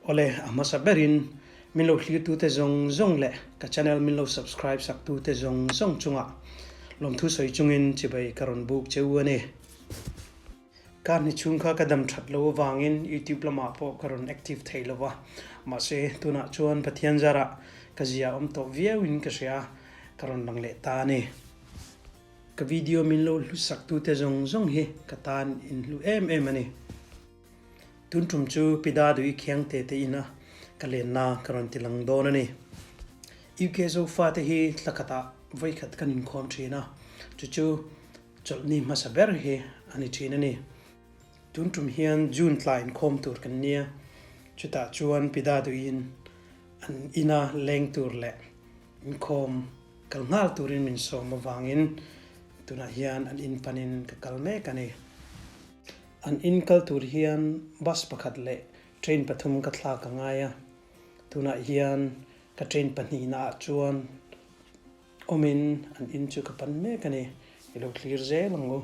Awle, a hmasa berin min lo thlirtute zawng zawng leh ka channel min lo subscribe saktute zawng zawng chungah lawmthu sawi chungin chibai ka rawn buk che u a ni. Ka hni chhung kha ka dam that lo avangin YouTube lamah pawh ka rawn active thei lo va, mahse tunah chuan Pathian zarah ka zia awm tawh viauin ka hria, ka rawn lang leh ta a ni. Ka video min lo hlusak tute zawng zawng hi ka tan in hlu em em a ni. Tun tum chu Pi Dadui Khiangte te ina ka lenna ka rawn ti lang dawn a ni. UK Zofate hi thla khatah vawikhat kan inkhawm thin a, chu chu chawlhni hmasa ber hi a ni thin a ni. Tun tum hian June tla inkhawm tur kan nia, chutah chuan Pi Daduiin an ina leng tur leh inkhawm kal nghal turin min sawm avangin tunah hian an in panin ka kal mek a ni. An in kal tur hian bus pakhat leh train pathum ka thlak a ngai a, tunah hian ka train pahnihna ah chuan awmin an in chu ka pan mek a ni, i lo thlir zel ang u.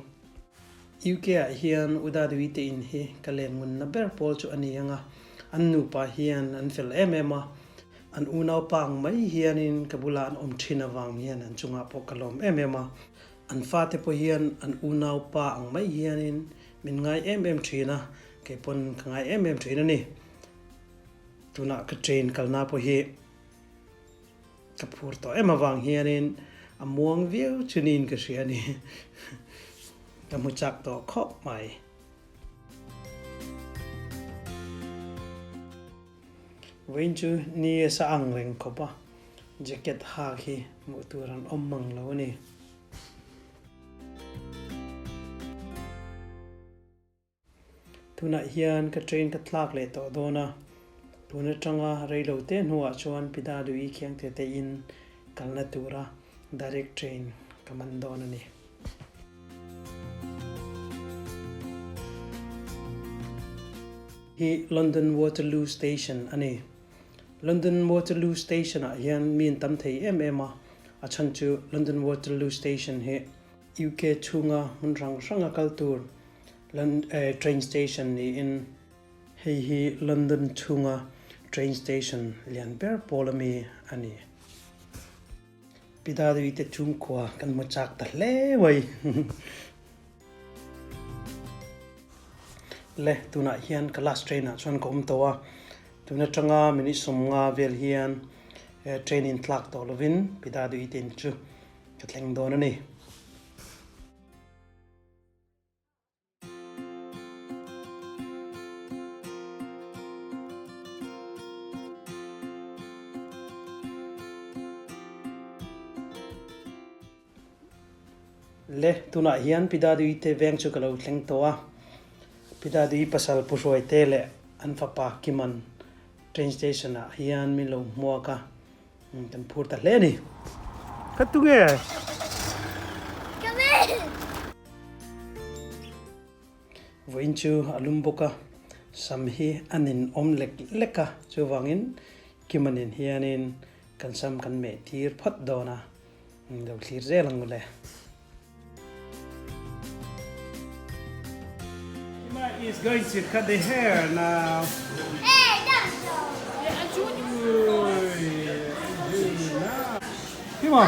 UK ah hian U Dadui te in hi ka len ngunna ber pawl chu a ni ang a, an nupa hian an fel em em a, an unaupa ang mai hianin ka bulah an awm thin avang hian an chungah pawh ka lawm em em a. An fate pawh hian an unau pa ang mai hianin min ngai em em thin a, kei pawn ka ngai em em thin a ni. Tunah ka train kalna pawh hi ka phur tawh em avang hianin a muang viau chu niin ka hria a ni. Ka hmu chak tawh khawp mai. Vawiin chu ni a sa ang reng khawp a, jacket hak hi hmuh tur an awm mang lo a ni. Tunah hian ka train ka tlak leh tawh dawn a, tun atanga reilo te hnuah chuan Pida Dui Khiangte te in kalna tura direct train ka man dawn a ni. Hi London Waterloo Station a ni. London Waterloo Station ah hian mi an tam thei em em a, a chhan chu London Waterloo Station hi UK chhunga hmun hrang hranga kal tur train station niin hei hi London chhunga train station lian ber pawl ami a ni. Pi Dadui te chhungkhua kan hmu chak ta hle mai. Le tunah hian ka last train ah chuan ka awm tawh a, tun atanga minute sawmnga vel hian train in tlak tawh lovin Pi Dadui te in chu ka thleng dawn a ni. Le, tunah hian Pi Dadui te veng chu ka lo thleng tawh a. Pi Dadui pasal Pu Hruaite leh an fapa Kiman train station ah hian min lo hmuak a, kan phur ta hle a ni. Ka tu nge? Vawiin chu a lum bawk a, sam hi a nin awm lek lek a, chuvangin Kimanin hianin kan sam kan meh tir phawt dawn a. Lo thlir zel ang ule. Kima is going to cut the hair now. Kima.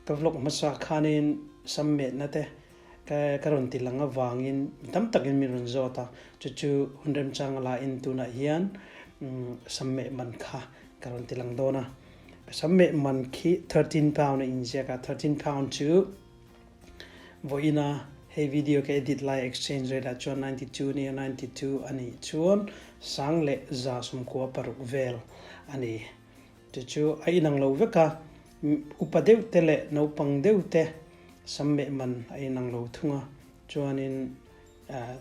Ka vlog hmasa khanin sam metna te ka ka rawn ti lang avangin mi tam takin min rawn zawt a, chu chu hun remchang a la in tunah hian sam meh man kha ka rawn ti lang dawn a. Sam meh man khi £13 a inziak a, £13 chu vawiina hei video ka edit lai exchange rate ah chuan 92 nia, 92 a nih chuan sang leh 196 vel a ni. Chu chu a inang lo vek a, upa deuh te leh naupang deuh te sam meh man a inang lo thung a, chuanin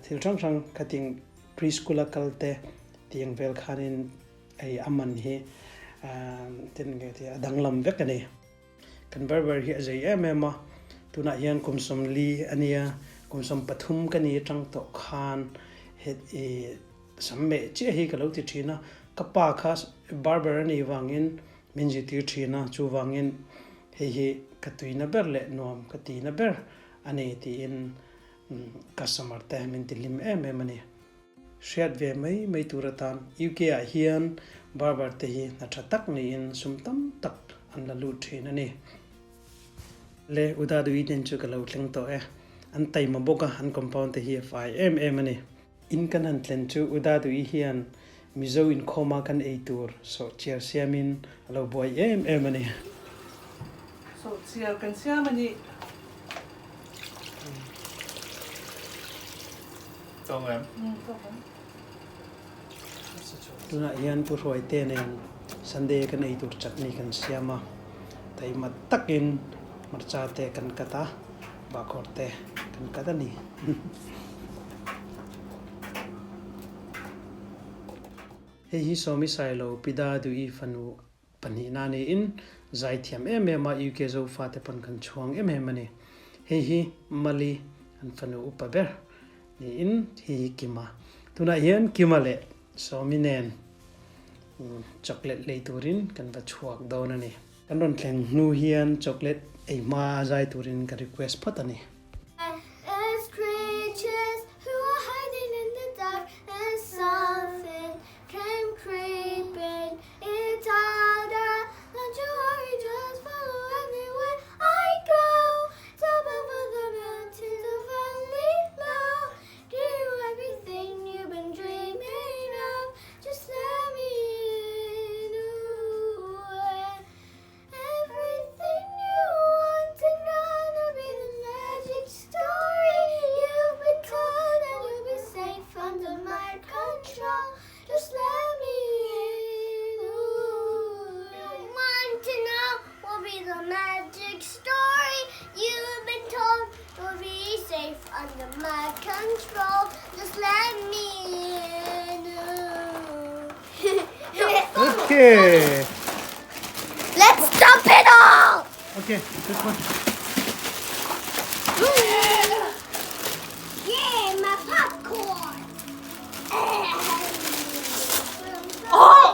thil hrang hrang khating preschool a kal te tiang vel khanin ei a man hi tin nge tih a danglam vek a ni. Kan barber hi a zei em em a, tunah hian kum 40 a nia, kum 33 ka ni atang tawh khan het i sam meh chiah hi ka lo ti thin a, ka pa kha barber a nih vangin min zirtir thin a, chuvangin hei hi ka tuina ber leh nuam ka tina ber a ni tiin. Customer te min ti hlim em em a ni. Hriat ve mai mai tur atan UK ah hian barber te hi hna tha tak niin sum tam tak an la lut thin a ni. Le Uda Duiten chu ka lo thleng tawh e. An taima bawk a, an compound te hi a fai em em a ni. In kan han tlen chu U Daduhi hian Mizo inkhawma kan ei tur sawhchiar siamin a lo buai em em a ni. Sawhchiar kan siam a ni. Tawng em? Tawng em. Tunah hian Pu Hruaite nen Sunday kan ei tur chutney kan siam a, taima takin hmarcha te kan cut a. Bahkhawr te kan kat a ni. Hei hi Sawmi Sailo Pida Duhi fanu pahnihna niin zaithiam em em a UK Zofa te pawn kan chhuang em em a ni. Hei hi Mali an fanu upa ber niin hei hi Kima. Tunah hian Kima leh Sawmi nen chocolate lei turin kan va chhuak dawn a ni. Kan rawn thleng hnu hian chocolate ei hma a zai turin ka request phawt a ni. Everything you want to know will be the magic story you've been told and you'll be safe under my control Just let me in ooh Want to know will be the magic story you've been told you'll be safe under my control Just let me in ooh Okay. Let's dump it all. Okay, this one. Yeah, my popcorn. Oh!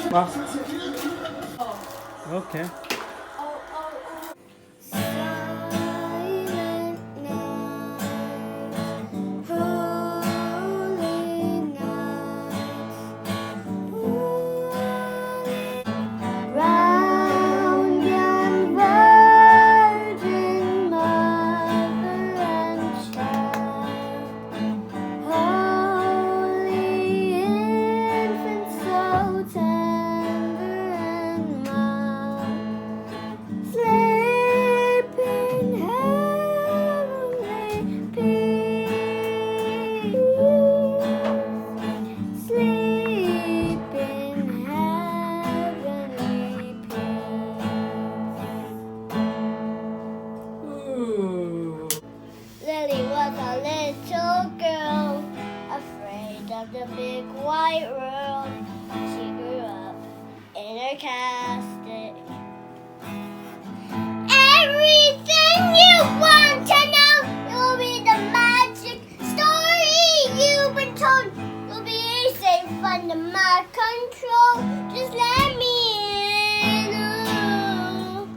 Wow. Okay. Silent night, holy night. Round yon virgin mother and child, Holy infant, so tender and mild, Sleep in heavenly peace. Sleep in heavenly peace. Lily was a little girl, afraid of the big white world. She grew up in her casket. Everything you want to know will be the magic story you've been told. You'll be safe under my control. Just let me in. Ooh.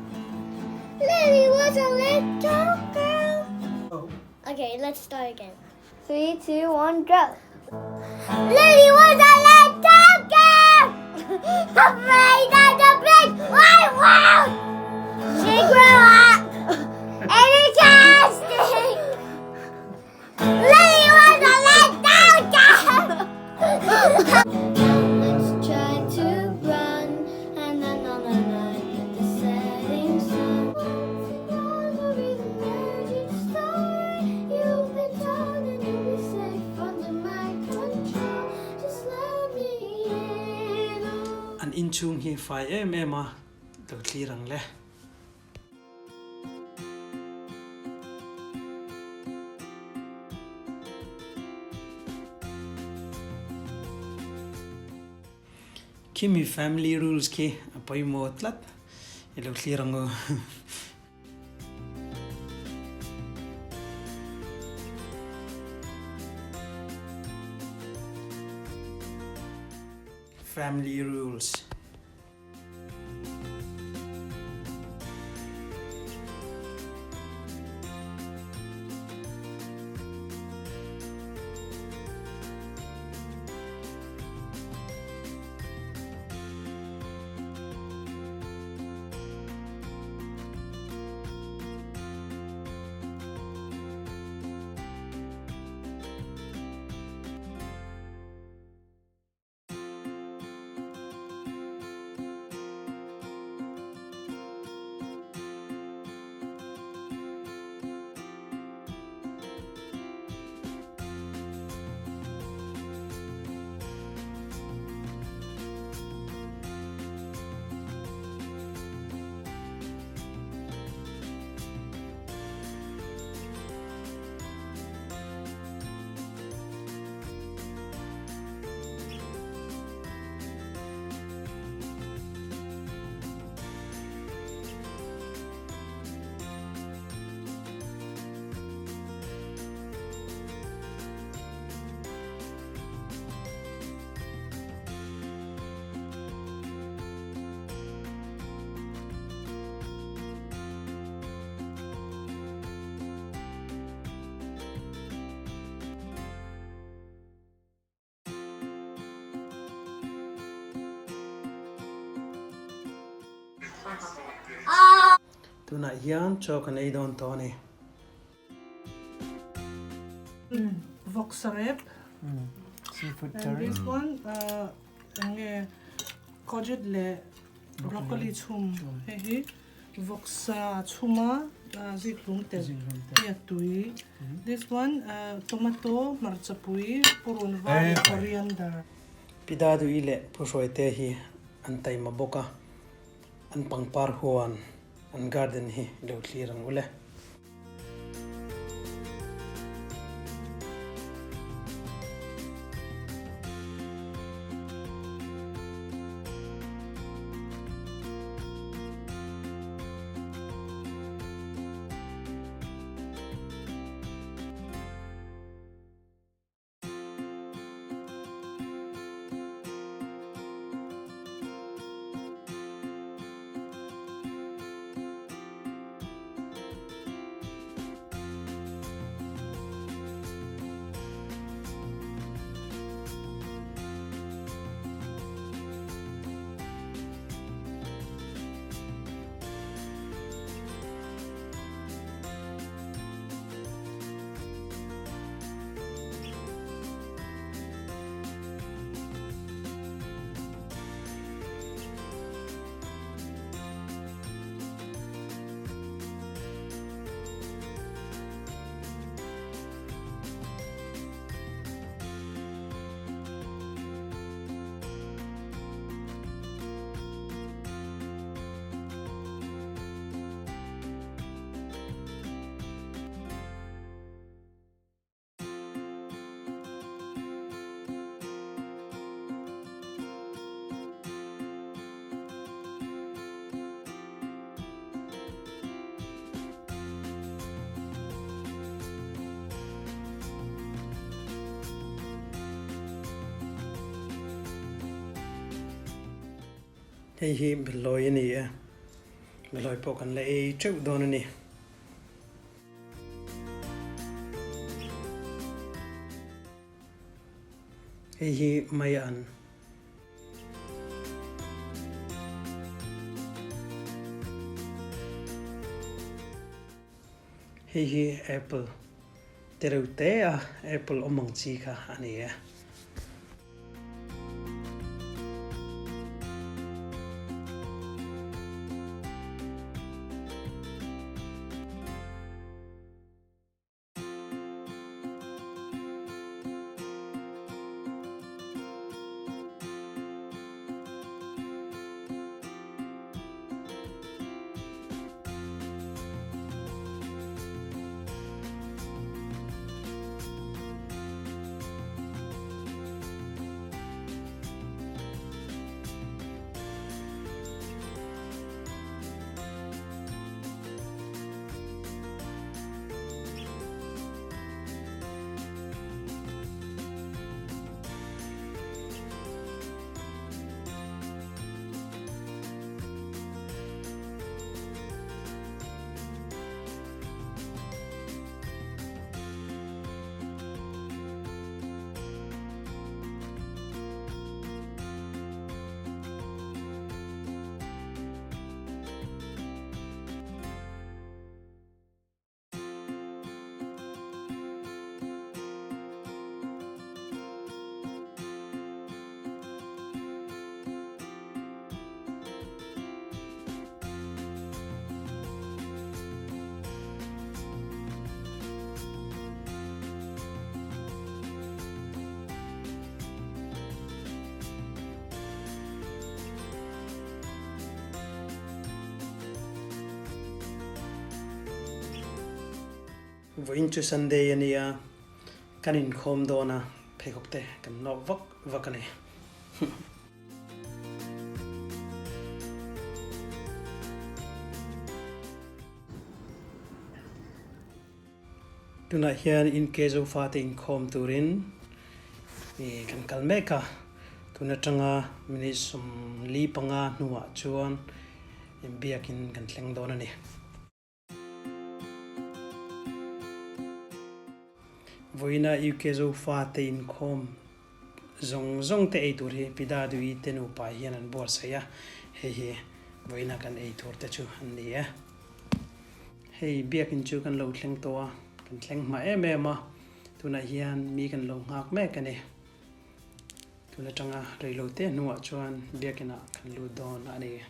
Lily was a little girl. Okay, let's start again. 3, 2, 1, go. Lily was a little girl, afraid of the big white world. She grew up in a casting. Lily was a little girl. Let's try to run and then on the night with the setting sun. You've been told and you'll be safe under my control. Just let me in. An inchhung hi fai em em a lo thlir ang le. Khimi family rules khi a pawimawh tlat i lo thlir ang u. Family rules. Tunah hian chaw kan ei dawn tawh a ni. Vawksa rep. Seafood And curry. this one enge courgette leh broccoli chhum hei hi vawksa chhuma zikhlum tel hei a tui. This one tomato hmarcha pui purun var leh coriander. Pi Dadui leh Pu Hruaite hi an taima bawk a, an pangpar huan an garden hi lo thlir ang ule. Hei hi Behlawi a ni e, Behlawi pawh kan la ei teuh dawn a ni. Hei hi mai an. Hei hi apple te reuh te a apple awm ang chi kha a ni e. Vawiin chu Sunday a nia, kan inkhawm dawn a, pheikhawk te kan nawk vak vak a ni. Tunah hian in ke Zofa te inkhawm turin kan kal mek a, tun atanga minute 45 hnuah chuan biakin kan thleng dawn a ni. Vawiina UK Zofa te inkhawm zawng zawng te ei tur hi Pi Dadui te nupa hian an buatsaih a, hei hi vawiina kan ei tur te chu an ni e. Hei biakin chu kan lo thleng tawh a, kan thleng hma em em a, tunah hian mi kan lo nghak mek a ni. Tun atanga reilo te hnuah chuan biakinah kan lut dawn a ni.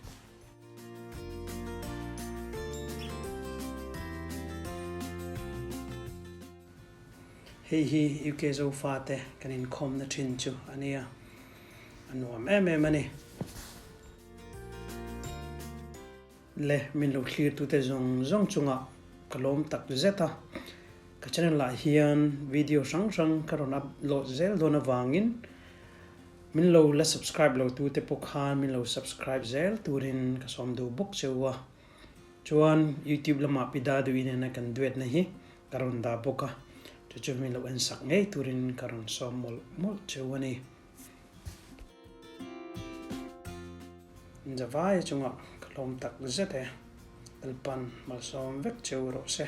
Hei hi UK Zofate kan inkhawmna thin chu a nia, a nuam em em a ni. Le min lo thlirtute zawng zawng chungah ka lawm tak zet a, ka channel ah hian video hrang hrang ka rawn upload zel dawn avangin min lo la subscribe lo tute pawh khan min lo subscribe zel turin ka sawm duh bawk che u a, chuan youtube lamah Pi Daduhi nena kan duet na hi ka rawn dah bawk a, chu chu min lo en sak ngei turin ka rawn sawm mawlh mawlh che u a ni. Zavai chungah ka hlawm tak zet e, Lalpan malsawm vek cheu rawh se.